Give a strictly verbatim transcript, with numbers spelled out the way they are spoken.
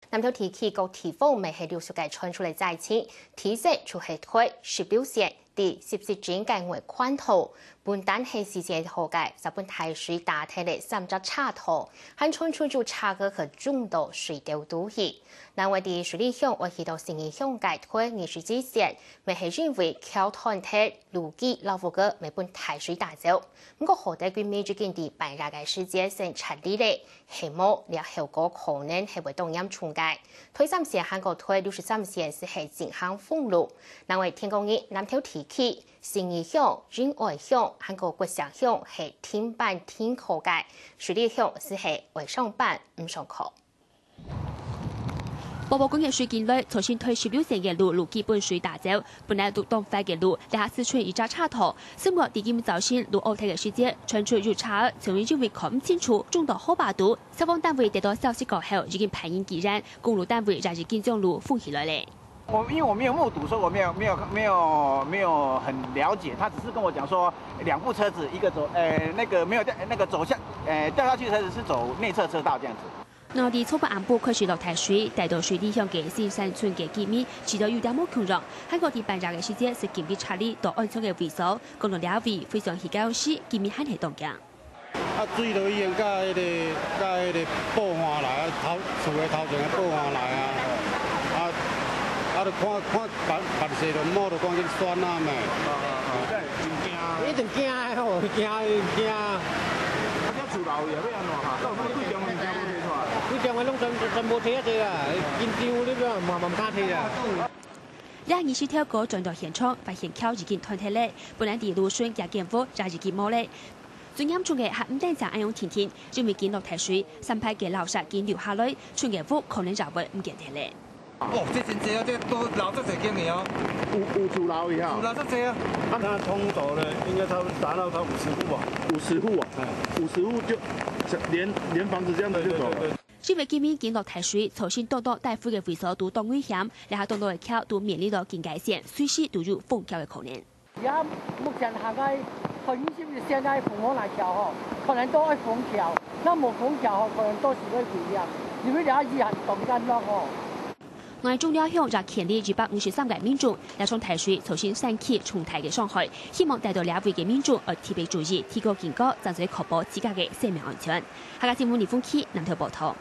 南投地區各地方乜係陸續个傳出來災情，第一線就係在十六線，在十四圳个外環道，本旦係四線道个，就分大水打忒了三隻車道，還傳出有車禍去中到水溝肚去。另外在水里鄉愛去到信義鄉个在二十一線，乜係因為橋斷忒，路基摎屋个乜分大水打走。毋過好得佢乜已經在半夜个時節先撤離了， 係無，這後果可能係會當嚴重个。在三線還過在六十三線就係進行封路。另外天光日，南投地區、信義鄉、仁愛鄉還過國姓鄉係停班停課个，水里鄉就係愛上班毋上課。暴暴降个水緊來，造成在十六線个路路基分水打走，本來都當闊个路，這下就賰一隻車道。 生活地金早晨，路奧特个時節，傳出有車兒曾經因為看毋清楚，中到河壩肚。消防單位得到消息過後，已經派人支援，公路單位也已經將路封起來了。我因為我沒有目睹，所以我沒有沒有沒有沒有很了解。他只是跟我講說，兩部車子，一個左呃那個沒有掉那個走向呃掉下去的車子是走內側車道這樣子。 原來在昨晡暗晡開始落大水，戴到水里鄉个新山村个居民，試著有點無共樣，還過在半夜个時節，就緊急撤離到安全个位所。講到這位非常危險時，居民還係當驚。啊，水就已經到彼个到彼个布岸來啊，頭厝个頭前个布岸來啊，啊啊，就看看別別勢就摸就趕緊旋啊咩。一定驚的吼，驚驚。啊，這厝樓也欲安怎哈？到尾對中央物件無提出來。對中央攏全全部提啊提啊，緊張你嘛嘛毋敢提啊。這二十條過轉到現場，發現橋已經斷忒了，本來在路脣个建築物也已經無了。最嚴重个還毋單淨恁樣停停，因為緊落大水，山排个泥沙緊流下來，賰个屋可能也會毋見忒了。 哦，這真濟啊，這都留足濟間个哦。有有厝樓去吼。有留足濟啊。啊，它通走了，應該差不多達到差不多五十戶吧。五十戶啊，哎。五十戶就連連房子這樣子就走了。對對對對。因為今年緊落大水，造成當多大戶个位所都當危險，這下當多个橋都面臨到警戒線，隨時都有封橋个可能。 這目前行个二十一線个鳳凰橋吼，可能都愛封橋，若無封橋吼，可能都係會危險，因為這雨還當緊落吼。外中寮鄉也牽連一百五十三个民眾，這場大水造成山區重大个傷害，希望戴到這位个民眾愛特別注意，提高警覺，正做確保自家个生命安全。客家新聞李鳳琪南投報導。